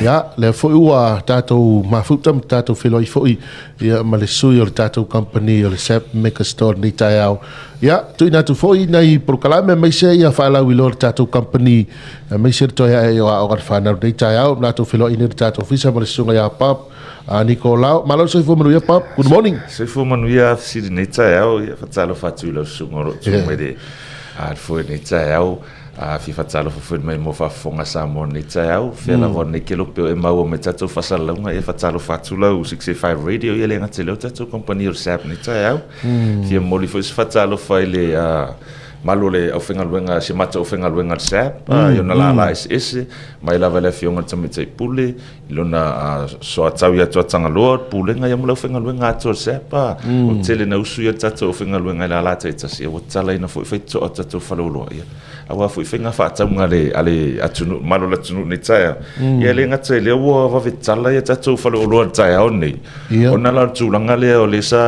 Ia, lea foi ua tatou mafuta ma tatou feiloai foi ia ma le sui o le tatou kamupani o le SAP Megastore i lenei taeao. Ia, tuuina atu foi nai polokalame aemaise ia faalauiloa a le tatou kamupani aemaise le toe ae o aoga a le fanau i lenei taeao. Ua tatou feiloai nei i le tatou ofisa ma le susuga ia Bob Nikolao. Malo le soifua manuia Bob. Good morning. Soifua manuia Afisi i lenei taeao. Ia, faatalofa atu i lau susuga o lo o tu mai le foe i lenei taeao. A fia faatalofa foi mai mo faafofoga Samoa i lenei taeao. Fea lava o lenei kelope o e maua mai tatou faasalalauga, ia faatalofa atu lau 685 Radio, ia le gata i lea o tatou kamupani o le SAP i lenei taeao. Fia momoli foi se faatalofa i le malu o le aufaigaluega, si a matou aufaigaluega a le SAP, i ona lala eseese, mai lava i le Afioga i le Tamaitai Pule, i lona soatau ia Tuatagaloa, le Pulega ia ma le aufaigaluega atoa a le SAP. O le tele na usu ia le tatou aufaigaluega i lala taitasi, ia ua tatalaina foi faitotoa o tatou faleoloa, ia, aua foi faiga faatauga a le atunuu, le malu o le atunuu i lenei taeao. Ia e le gata i lea ua vave tatala ia tatou faleoloa i le taeao lenei, ona la o le tulaga lea o lea sa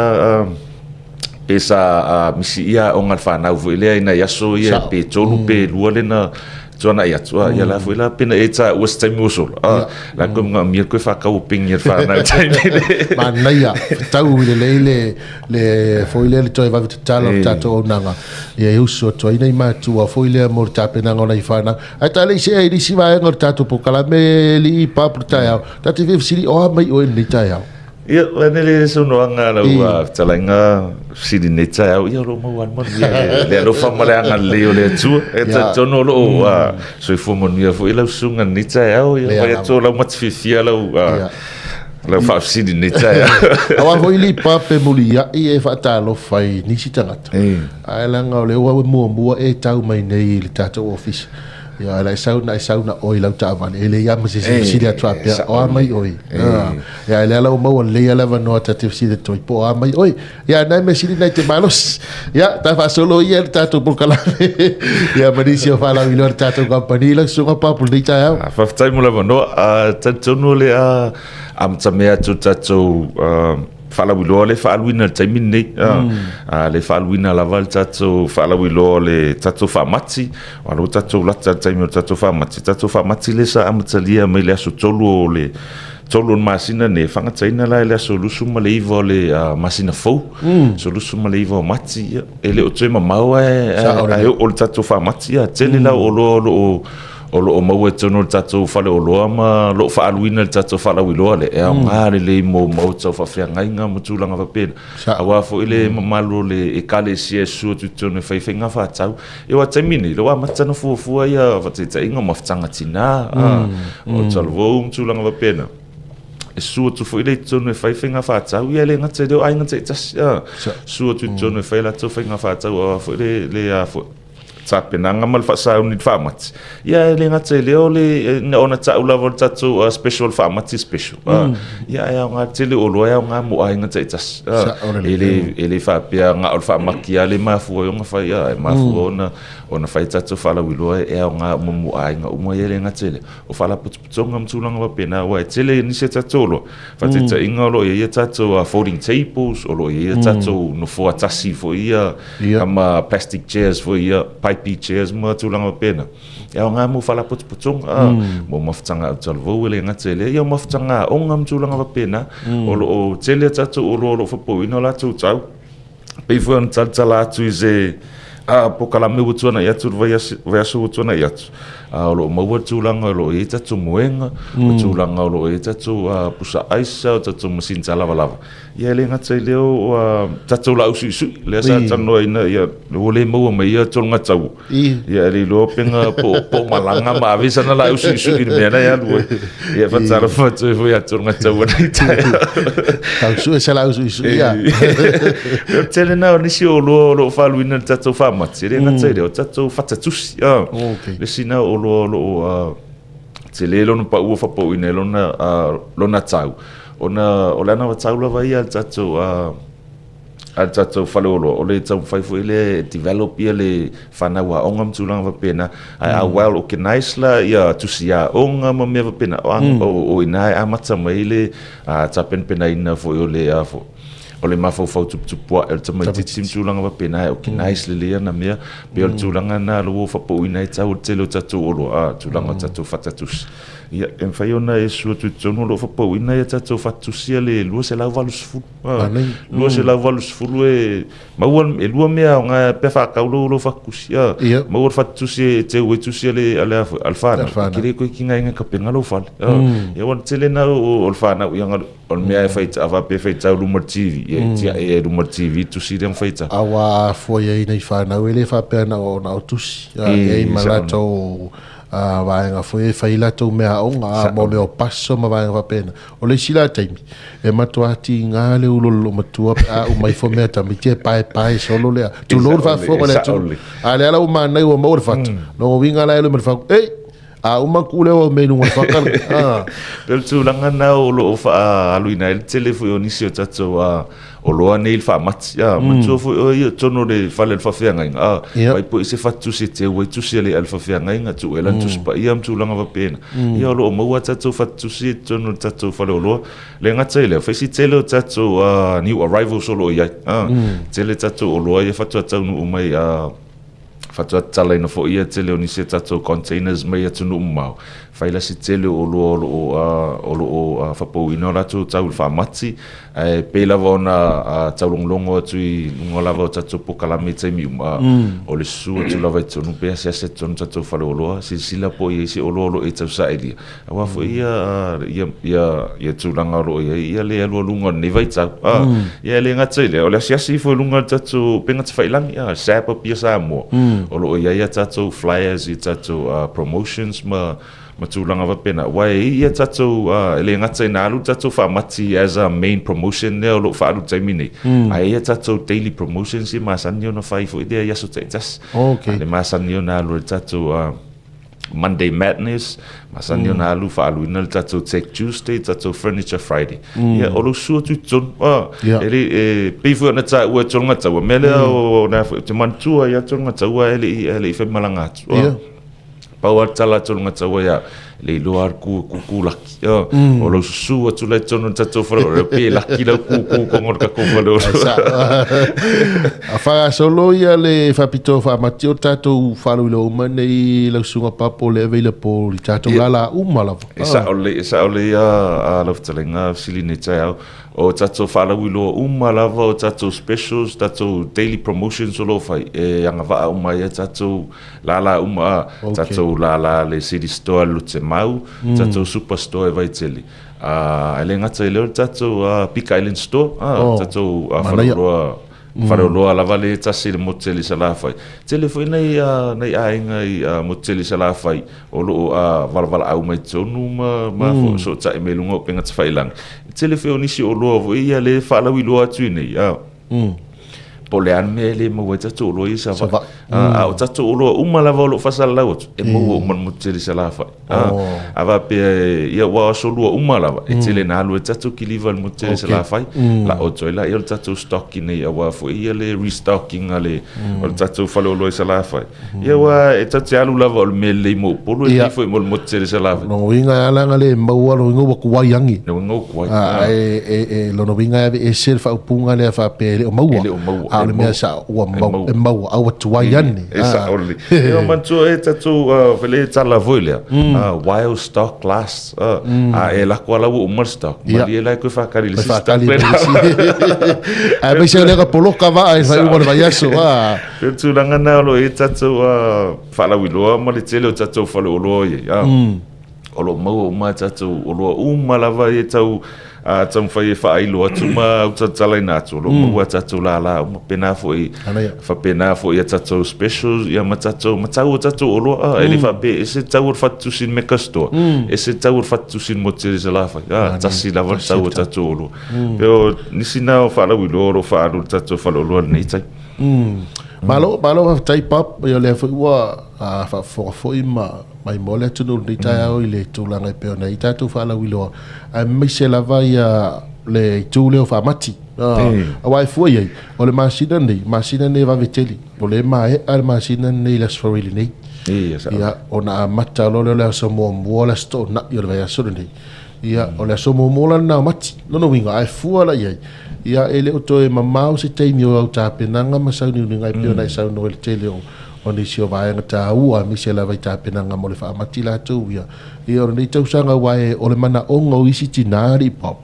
pe sa misi ia aoga a le fanau foi lea i nai aso ia pe 3 pe 2 lea na tuanai atu, ia la foi la pe na e taua se taimi ua sola, la koe manaomia koe faatau o peni a le fanau i taimi le. Manaia, fetau i lelei le le foi lea le toe vave tatala o le tatou auaunaga, ia e usu atu ai nai matua foi lea mo le tapenaga o nai fanau. Ae ta le i see i le isi vaega o le tatou polokalame alii Pablo taeao, ta te fia fesili, o a mai oe i lenei taeao? Ia, vaeane le saunoaga a lau fetalaiga fesili i lenei taeao, ia o lo o maua lava le manuia, le alofa ma le agalelei o le Atua. E talitonu o lo o soifua manuia foi lau susuga i lenei taeao, ia vaai atu o lau matafiafia lau lau faafesili i lenei taeao. Aua foi Lipa pe muliai e faatalofa i nisi tagata, ae leaga o lea ua muamua e tau mai nei i le tatou ofisa. Ia, na e sau, na e sau na oi lau taavale, e leai lava ma se isi fesili atu faapea, o a mai oi? Ia, lea la ua maua lelei lava le avanoa ta te fesili atu ai, po o a mai oi? Ia, nai mea sili nai te malosi. Ia, ta faasolo ia le tatou polokalame. Ia, ma nisi o faalauiloa a le tatou kamupani, lau Susuga Papu i lenei taeao. Faafetai mo le avanoa. Talitonu o le a amatamea atu le tatou faalauiloa le faaaluina i le taimi lenei. Le faaaluina lava le tatou faalauiloa o le tatou faamati, aua o lea ua tatou lata i le taimi o le tatou faamati. Tatou faamati lea sa amatalia mai le aso 3 o le 3 o le masina lenei, e faagataina la i le aso 29 o le masina fou, aso 29 o Mati, ia, e le o toe mamao ae oo le tatou faamati. Ia, tele la o oloa o lo o o lo o maua i totonu o le tatou faleoloa ma lo o faaaluina i le tatou faalauiloa lea, e aoga lelei mo maota o faafeagaiga ma tulaga faapena. Aua foi le mamalu o le Ekalesia e susu atu i totonu e fai faiga faatau. Ia aua taimi nei, lea ua amata ona fuafua ia faataitaiga o mafutaga tina, o talavou ma tulaga faapena. E susu atu foi lea i totonu e fai faiga faatau, ia e le gata i lea o aiga taitasi, susu atu i totonu e fai a latou faiga faatau aua foi le foi tapenaga ma le faasauni i le faamati. Ia e le gata i lea o le ona tau lava o le tatou special faamati special. Ia e aoga tele o oloa e aoga mo aiga taitasi. E le e le faapea na o le faamati lava le mafua ai ona fai, e mafua ona ona fai tatou faalauiloa e aoga uma mo aiga uma. Ia e le gata i lea o faalapotopotoga ma tulaga faapena aua e tele nisi o tatou oloa. Faataitaiga o lo o i ai a tatou folding tables, o lo o i ai a tatou nofoa tasi foi ia, ma plastic chairs foi ia, pipey chairs ma tulaga faapena. E aoga mo faalapotopotoga, mo mafutaga autalavou e le gata i lea, ia o mafutaga aoga ma tulaga faapena. O lo o tele a tatou oloa o lo o faapauina o latou tau. Pei foi ona talatala atu i se polokalame ua tuanai atu le vaiaso ua tuanai atu, o lo o maua le tulaga o lo o i ai tatou moega, o tulaga o lo o i ai tatou pusa aisa, o tatou masini talavalava. Ia e le gata i lea o tatou laau suisui, lea sa talanoaina, ia ua le maua mai ia tologatau. Ia e le iloa pe na po o malaga ma ave sana laau suisui i le mea la e alu ai. Ia faatalofa atu ai foi ia Tologatau i lenei taeao. Tau sue se laau suisui ia. O le tele na o nisi o oloa o lo o faaaluina i le tatou faamati, e le gata i lea, o tatou fata tusi. Le isi na o oloa o lo o tele lona pau ua faapauina ai lona tau, ona o le anavatau lava ia a le tatou a le tatou faleoloa, o le taumafai foi lea e develop ia le fanau aoga ma tulaga faapena, ae a well organized la ia tusi aoga ma mea faapena, o i ina e amata mai ai le tapenapenaina foi o le o le mafaufau tuputupuae o le tamaitiiti ma tulaga faapena, e organize lelei ana mea. Pei o le tulaga lena o lea ua faapauina ai tau o le tele o tatou oloa, tulaga o tatou fata tusi. Ia, e mafai ona e susu atu i totonu o lo o fapauina ia tatou fatutusi ia le 280. 280 e maua, e lua mea aoga pe a faatau lou lou fatutusi. Maua le fatutusi e teu ai tusi a le a le a le fanau, e te le toe tigaina e tapena lou fale. Ia aua o le tele lena o le fanau, ia o le mea e faitau, a faapea e faitau i luma o le TV, ia e tiae ai i luma o le TV le tusi lea ma faitau. Aua a fua i ai nei fanau e le faapea na o na o tusi, e i ai ma latou vaega foi e fai latou meaaoga, mo mea o puzzle ma vaega faapena. O le isi la taimi, e matua tiga le ulo o le loomatua pe a uma ifo mea tamaiti e paepae solo lea. Tulou le faafofoga a le atunuu. A o lea la ua manaia ua maua le fata, lona uiga la e alu ma le fatu, ei! A uma tuu lea o mea i luga o le fata le. Pei o le tulaga lena o lo o faaaluina ai le tele foi o nisi o tatou oloa nei i le faamati. Manatua foi oe ia totonu o le fale o le faafeagaiga, fai foi se fatutusi e teu ai tusi a le faafeagaiga, tuu ai lana tusi paia ma tulaga faapena. Ia o lo o maua tatou fatutusi i totonu o le tatou faleoloa. Le gata i lea, fai si tele o tatou new arrivals o lo o i ai. Tele tatou oloa ia faatoa taunuu mai faatoa tatalaina foi ia tele o nisi o tatou containers mai atunuu mamao, fai la si tele o oloa o lo o o lo o fapouina o latou tau i le faamati, ae pei lava ona taulogologo atu i luga lava o tatou polokalame i taimi uma, o le susu atu lava i totonu pe asiasi atu i totonu o tatou faleoloa, silasila po o i ai se oloa o lo o e tausailia, Aua foi ia ia ia ia tulaga o lo o i ai ia le alualuga o lenei vaitau. Ah, ia e le gata i lea, o le asiasi ifo i luga o le tatou upega tafailagi, ah, SAP Apia Samoa. O lo o i ai a tatou flyers i tatou promotions ma ma tulaga faapena. Aua e i ai ia tatou e le gata ina alu le tatou faamati as a main promotion lea o lo o faaalu i le taimi nei, ae i ai a tatou daily promotions ia masani ona fai foi lea i aso taitasi. A le masani ona alu ai le tatou Monday Madness, masani ona alu faaaluina le tatou Tech Tuesday, tatou Furniture Friday. Ia, o lou susu atu i totonu. Ah, e le, e pei foi ona taua e Tologataua, mea lea o na foi, ou te manatua ia Tologataua e le i, e le i faimalaga atu. Ah, Pau lava le tala a Tologataua ia, e le iloa lava le ku, kuku laki. Ah, O lou susu atu la i totonu o le tatou faleoloa, pe laki lau kuku i totonu o le tatou faleoloa. A faagasolo ia le faapitoa faamati o tatou faalauiloa uma nei lau susuga Papo le available i tatou lala uma lava. E sao lelei, e sao lelei a lau fetalaiga fesili nei taeao. O tatou faalauiloa uma lava, o tatou specials, tatou daily promotions o lo o fai, e agavaa uma ai a tatou lala uma, a tatou lala le City Store i le Lotemau, tatou Super Store i Vaitele. E le gata i lea o le tatou Big Island Store, tatou faleoloa, faleoloa lava lea e tasi i le motu tele i Salafai. Tele foi nai nai aiga i motu tele i Salafai o lo o valavalaau mai totonu ma ma fesootai mai luga o upega tafailagi. Tele foi o nisi oloa foi ia lea e faalauiloa atu i inei. Po o le a le mea e le maua ai tatou oloa ia i Savaii. A o tatou oloa uma lava o lo o faasalalau atu, e maua uma i le motu tele i Salafai. A faapea e, ia ua aso lua uma lava, e tele ina alu ai tatou kiliva i le motu tele i Salafai, laoto ai laia o le tatou stock i inei aua foi ia le restocking a le, o le tatou faleoloa i Salafai. Ia aua e tatou te alu lava o le mea lelei mo Upolu, e lelei foi mo le motu tele i Salafai. Lona uiga e ala ona le maua, lona uiga ua tuai agi. Lona uiga ua tuai. E lona uiga e aveese le faaupuga lea faapea e le o maua. E le o maua. A o le mea sao ua maua, e maua, a ua tuai ane. E sao lelei. E manatua e tatou le tala foi lea, while stock lasts. A e lako lava la ua uma le stock, malie la e toe faatali i le isi stock. Aemaise o lea na poloka vaa i le faaiuga o le vaiaso. Pei o le tulaga lena o lo o i ai tatou faalauiloa ma le tele o tatou faleoloa i ai. O lo o maua uma a tatou oloa uma lava ia tau taumafai e faailo atu ma talatalaina atu. O lo o maua a tatou lala uma. Pena foi, faapena foi a tatou specials ia ma tatou, ma tau o tatou oloa. E le faapea e ese le tau o le fatutusi i le Mecca Store, ese le tau o le fatutusi i le motu tele i Salafai. Tasi lava le tau o tatou oloa. Pei o nisi na o faalauiloa o lo o faaalu i le tatou faleoloa i lenei taimi. Malo, malo faafetai Bob, ia o lea foi ua faafofoga foi ma maimoa le atunuu i lenei taeao i le tulaga e pei ona i ai tatou faalauiloa, aemaise lava ia le itu lea o faamati. Aua e fua i ai, o le masina lenei, masina lenei e vave tele, o lea e maea le masina lenei i le Aso Faraile nei. Ia, ona amata loa lea o le aso muamua o le Aso Toonai o le vaiaso lenei. Ia, o le aso muamua la lena o Mati. Lona uiga, a e fua la i ai, ia e le o toe mamao se taimi o au tapenaga ma sauniuniga e pei ona e saunoa i le tele o, o nisi o vaega taua aemaise lava i tapenaga mo le faamati latou ia. Ia o lenei tausaga aua e o le manaoga o isi tina alii Bob,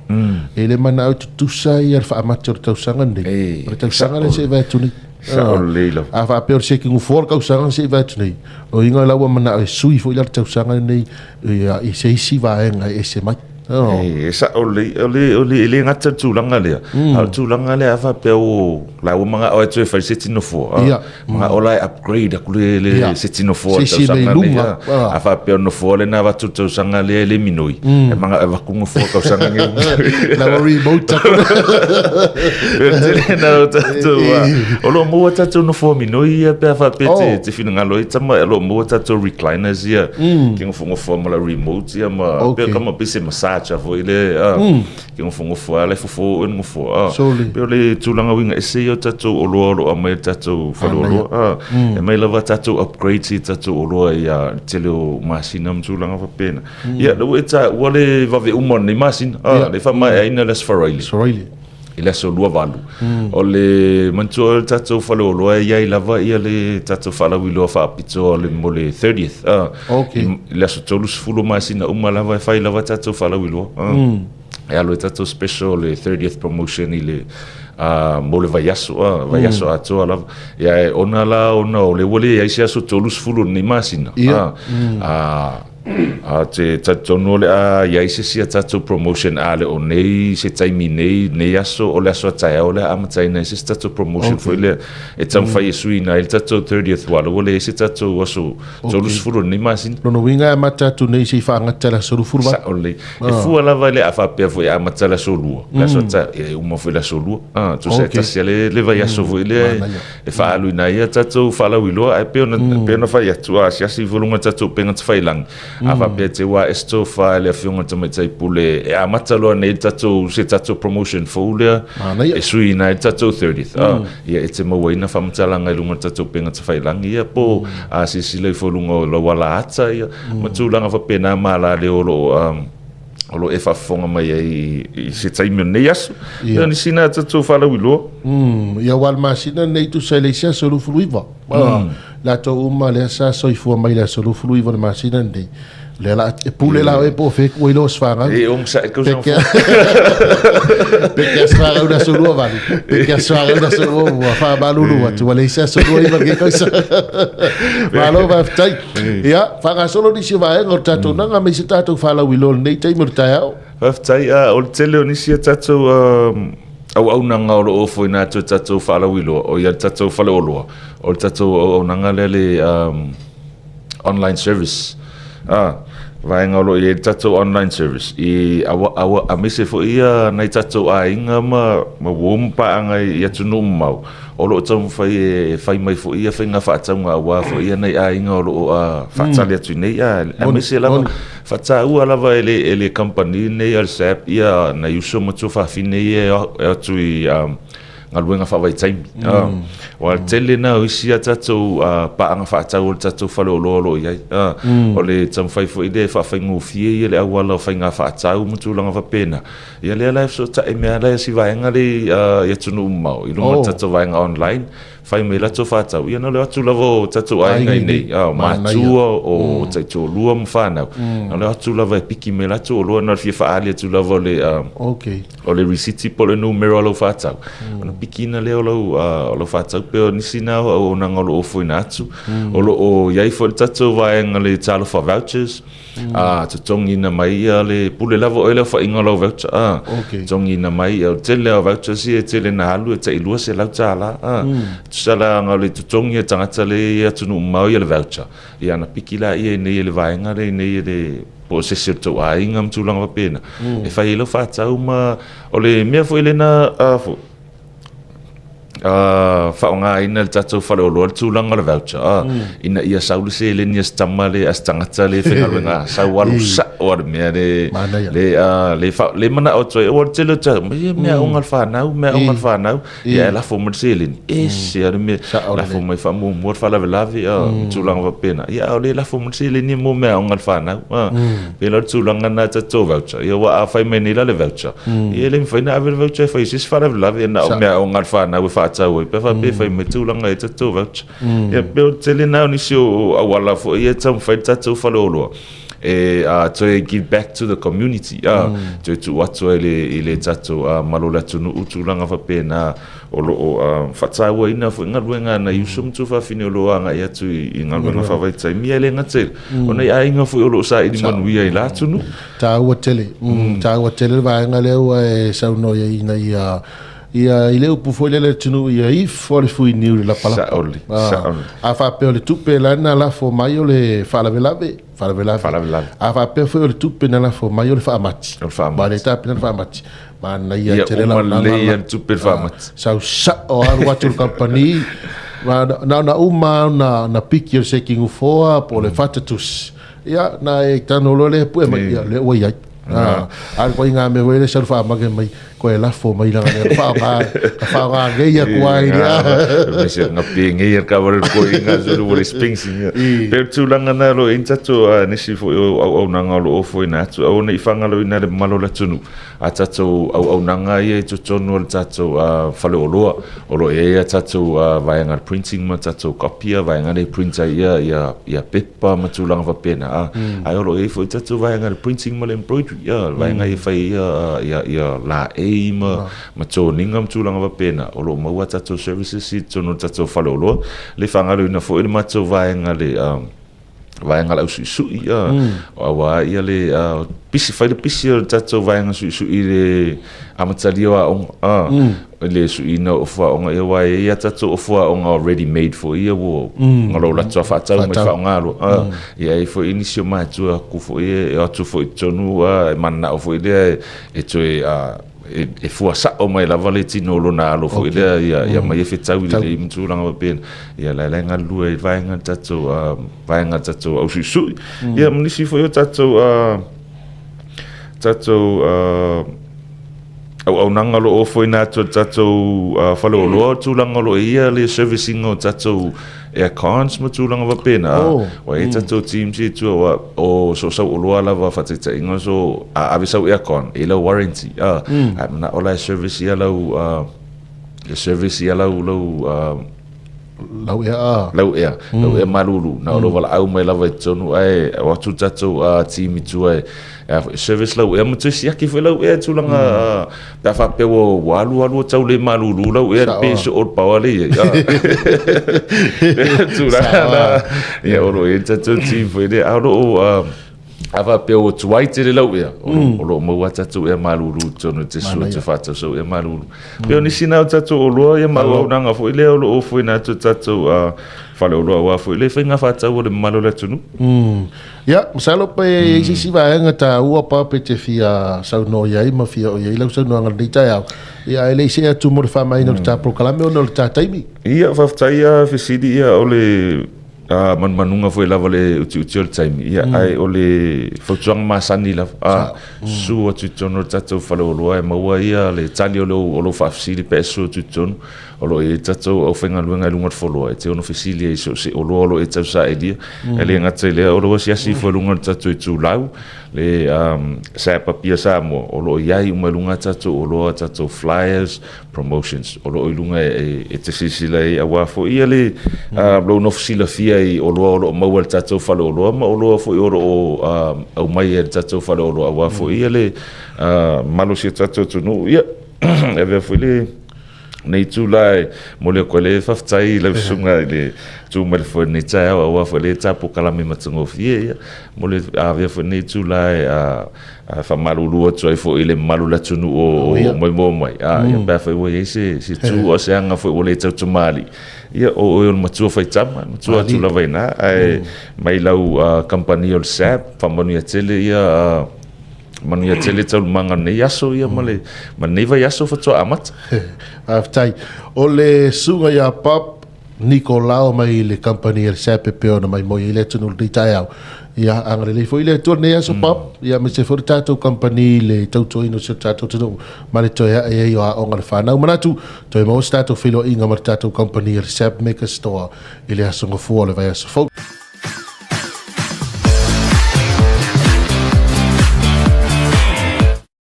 e le manao e tutusa ia le faamati o le tausaga lenei ma le tausaga lea se i vae atu nei. Sao lelei lava. A faapea o le seki gofo le tausaga na se i vae atu nei, o iga la ua manao e sui foi la le tausaga lenei ia i se isi vaega e ese mai. E sao lelei, o le, o le, e le gata le tulaga lea, a o le tulaga lea a faapea ua, la ua manao e toe fai se seti nofoa, manao la e upgrade atu le, le seti nofoa i le tausaga lea. A faapea o le nofoa lea na avatu i le tausaga lea e le minoi, e manao e avatu nofoa i le tausaga nei. La ua remote atu. E tele na o tatou, o lo o maua tatou nofoa minoi ia pe a faapea e te finagalo ai tama, o lo o maua tatou recliners ia, ke nofonofo ma la remote ia ma okay. Pe kama pe se massage a foi le a ke nofonofo a le fofo o nofo a pe o le tulaga uiga ese ia o tatou oloa o lo o aumai e le tatou faleoloa a e mai lava tatou upgrades i tatou oloa ia le tele o masina ma tulaga faapena. Ia lea ua e taua le vave uma o lenei masina a le faamaeaina le Aso Faraile. I le aso 28. O le manatua o le tatou faleoloa e i ai lava ia le tatou faalauiloa faapitoa le mo le 30th. Okay. I le aso 30 masina uma lava e fai lava tatou faalauiloa. E alu ai tatou special le 30th promotion i le mo le vaiaso, vaiaso atoa lava. Ia e ona la ona o lea ua leai se aso 30 o lenei masina. A te talitonu o le a i ai se isi a tatou promotion a le o nei se taimi nei, nei aso o le aso a taeao o le a amataina ai se isi tatou promotion foi lea e taumafai e suiina ai le tatou 30th aua o lea ua leai se tatou aso 30 o lenei masina. Lona uiga e amata atu nei se i faagata i le aso 28. Sao lelei. E fua lava i le a faapea foi e amata i le aso 2, le aso a taeao, ia e uma foi i le aso 2. Tusa e tasi lava le vaiaso foi lea e faaaluina ai a tatou faalauiloa, ae pei ona, mm. pei ona fai atu, a asiasi ifo luga tatou upega tafailagi, mm. a faapea te ua ese tofa e le afioga tamaitai pule, e amata loa nei tatou, se tatou promotion fou lea, e suiina ai le tatou 30th. Mm. Ah, ia e te mauaina faamatalaga i luga o tatou upega tafailagi, ia po mm. a silasila ifo luga o lau alaata, ia, mm. ma tulaga faapena ma ala leo o lo o, um, o lo o e faafofoga mai ai i se taimi o lenei aso. Ia o nisi na tatou faalauiloa. Ia aua o le masina lenei tusa e le isi aso 29. Latou uma lea sa soifua mai i le aso 29 o le masina lenei, lea la e pule la oe po o fea e tuu ai lou aso fanau. E ogasai le tausaga fou. Pe te aso fanau i le aso 28, pe te aso fanau i le aso 21, faamalulu atu, ua leai se aso 29 o lenei tausaga. Malo faafetai. Ia, faagasolo nisi o vaega o le tatou naga aemaise tatou faalauiloa i lenei taimi o le taeao. Faafetai. O le tele o nisi a tatou auaunaga o lo o ofoina atu e tatou faalauiloa, o ia le tatou faleoloa, o le tatou auaunaga lea le online service. Vaega o lo o i ai le tatou online service, i aua, aua, aemaise foi ia nai tatou aiga ma, ma uo ma paaga i atunuu mamao, O lo o taumafai e fai mai foi ia faiga faatauga aua foi ia nai aiga o lo o faatali atu i nei, aemaise lava faataua lava e le e le kamupani lenei a le SAP ia nai uso ma tuafafine ia e o atu i galuega faavaitaimi. Aua o le tele lena o isi a tatou paaga faatau o le tatou faleoloa o lo o i ai. O le taumafai foi lea e faafaigofie ia le auala o faiga faatau ma tulaga faapena. Ia lea la e fesootai mea la e si vaega lea i atunuu mamao i luga o le tatou vaega online, fai mai latou faatau, ia na o le o atu lava o tatou aiga i inei, o matua, o taitoalua ma fanau, na o le o atu lava e piki mai latou oloa, na o le fia faaali atu lava o le o le risiti po o le numera o lau faatau, ona pikiina lea o lau faatau pei o nisi na o auaunaga o lo o ofoina atu. O lo o i ai foi le tatou vaega le Talofa Vouchers, A totogiina mai ia le pule lava oe le aofaiga o lau voucher a. Totogiina mai ia, o le tele lava o vouchers ia e tele ina alu e tai $200 a. Tusa la na o le totogi e tagata lea i atunuu mamao ia le voucher, ia ona piki laia i inei e le vaega lea i inei e le po o se isi o le tou aiga ma tulaga faapena e fai ai lau faatau ma o le mea foi lena a foi faaaogaina e le tatou faleoloa le tulaga o le voucher ina ia sau le seleni a se tama le a se tagata le faigaluega sau alu sao a le mea le le le le manao atu ai aua le tele o tau mai mea aoga a le fanau mea aoga a le fanau ia e lafo mai le seleni ese a le mea lafo mai faamuamua le faalavelave tulaga faapena ia a o le lafo mai le seleni mo mea aoga a le fanau pei la o le tulaga lena tatou voucher ia aua a fai mai nei la le voucher ia e le mafai ona ave le voucher e fai ai se isi faalavelave na o mea aoga a le fanau e faatau ai pe a faapea. faapea e fai mai tulaga e tatou voucher. Ia pei o le tele na o nisi o auala foi ia e taumafai le tatou faleoloa e toe give back to the community, toe tuu atu ai i le tatou malo o le atunuu tulaga faapena o lo o faatauaina foi galuega a nai uso ma tuafafine o lo o agai atu i galuega faavaitaimi, e le gata i o nai aiga foi o lo o saili manuia i la atunuu. Taua tele, taua tele le vaega lea ua e saunoa i ai ina ia ia i le upu foi lea le atunuu ia ifo le fuiniu i le lapalapa. Saoli, saoli. A faapea o le tupe la na lafo mai o le faalavelave, faalavelave. Faalavelave. A faapea foi o le tupe na lafo mai o le faamati. O le faamati. Ma le tapena le faamati. Manaia Ia tele uma lau lelei lala. le tupe le faamati. Sau sao alu atu le kamupani ma na ona uma lava ona piki o le sekinufoa po o le fatatusi. Ia na e tago loa lea pue mai, ia lea ua i ai. A o le ituaiga mea foi lea sau le faamate mai toe lafo mai leaga lea faaaoga na faaaoga nei atu ai i le Mese nga pengei al ka wale ko inga zulu wale spings inga. Pe tulaga na lo in tato nisi fo o au au nanga lo ofo ina atu au nei whangalo ina le malo la tunu. A tatou auaunaga ia i totonu o le tatou faleoloa, o lo o i ai a tatou vaega printing ma tatou copy, vaega lea e print ai ia pepa ma tulaga faapena, ae o lo o i ai foi tatou vaega le printing ma le embroidery, le vaega ia e fai ai ia laei ma toniga ma tulaga faapena, o lo o maua a tatou services i totonu o le tatou faleoloa. E le faagaloina foi le matou vaega le vaega o le ausuisui, aua ia le pisi, fai le pisi o le tatou vaega suisui i le amatalia o aoga, i le suiina o ofu aoga, ia aua e i ai lava tatou ofu aoga ready made foi ia ua o latou faatau mai faaaoga loa. Ia e i ai foi nisi o matua atu foi e o atu foi i totonu e mananao foi lea e toe e fua sao mai lava le tino o lona alo foi lea ia mai e fetaui lelei ma tulaga faapena. Ia la e galulue ai vaega tatou vaega tatou ausuisui. Ia ma nisi foi o tatou tatou auaunaga o lo o ofoina atu e le tatou faleoloa, o tulaga o lo o i ai le service ina o tatou aircons ma tulaga faapena. Ua i ai tatou teams ia i tua, aua o so o sau oloa lava faataitaiga so a ave sau aircon, e i lau warranty. A e manao la e service ia lau e service ia lau lau Lau ea a. Lau ea, lau ea malulu, na o lou valaau mai lava i totonu ae o atu le tatou team i tua e service lau ea ma toe siaki foi lau ea i tulaga pe a faapea ua alu alu ua tau le malulu lau ea pe soo le paoa lea i ai. Tulaga na, ia o lo o i ai le tatou team foi lea, a o lo o a faapea ua tuai tele lau ea, o lo o maua tatou ea malulu i totonu e te sua te faatau sau ea malulu. Pei o nisi na o tatou oloa ia ma auaunaga foi lea o lo o ofoina atu e tatou faleoloa aua foi le faiga faatau a le mamalu o le atunuu. Ia, masalo pe i ai se isi vaega taua pa pe te fia saunoa i ai ma fia oo i ai lau saunoaga i lenei taeao. Ia, ae le i see atu mo le faamaina o le ta polokalame ona o le ta taimi. Ia, faafetai lava fesili ia o le manumanuga foi lava le utiuti o le taimi, ia, ae o le fautuaga masani lava, susu atu i totonu o le tatou faleoloa e maua ia le tali o lou faafesili pe a e susu atu i totonu. O lo o i ai tatou aufaigaluega i luga o le foloa e te ono fesili ai i so o se oloa o lo o e tausailia. E le gata i lea, o lou asiasi ifo i luga o le tatou itulau, le SAP Apia Samoa, o lo o i ai uma i luga a tatou oloa, tatou flyers, promotions, o lo o i luga e te silasila ai, aua foi ia le lou nofo silafia i oloa o lo o maua i le tatou faleoloa ma oloa foi o lo o aumai e le tatou faleoloa, aua foi ia le malosi o tatou atunuu. Ia, e avea foi le Nei itula e momoli atu ai le faafetai i lau susuga i le tu mai le foe i lenei taeao aua foi le tapolokalamme matagofie. Ia, momoli avea foi lenei itula e faamalulu atu ai foi i le mamalu o le atunuu o maimoa mai. Ia pe afai ua i ai se tu a o se aga foi ua le tautamalii, ia o oe o le matua faitama, e matua atu lava i ina. Ae mai lau kamupani o le SAB, faamanuia tele ia Manuia tele taualumaga o lenei aso ia ma le ma lenei vaiaso faatoa amata. Faafetai. O le susuga ia Bob Nikolao mai le kamupani a le SAP e pei ona maimoa i ai le atunuu i lenei taeao. Ia agalelei foi le Atua i lenei aso Bob, ia aemaise foi le tatou kamupani i le tautuaina o si o tatou atunuu ma le toe ae ai o aoga a le fanau. Manatu, toe maua se tatou feiloaiga ma le tatou kamupani a le SAP Mega Store i le aso Gafua o le vaiaso fou.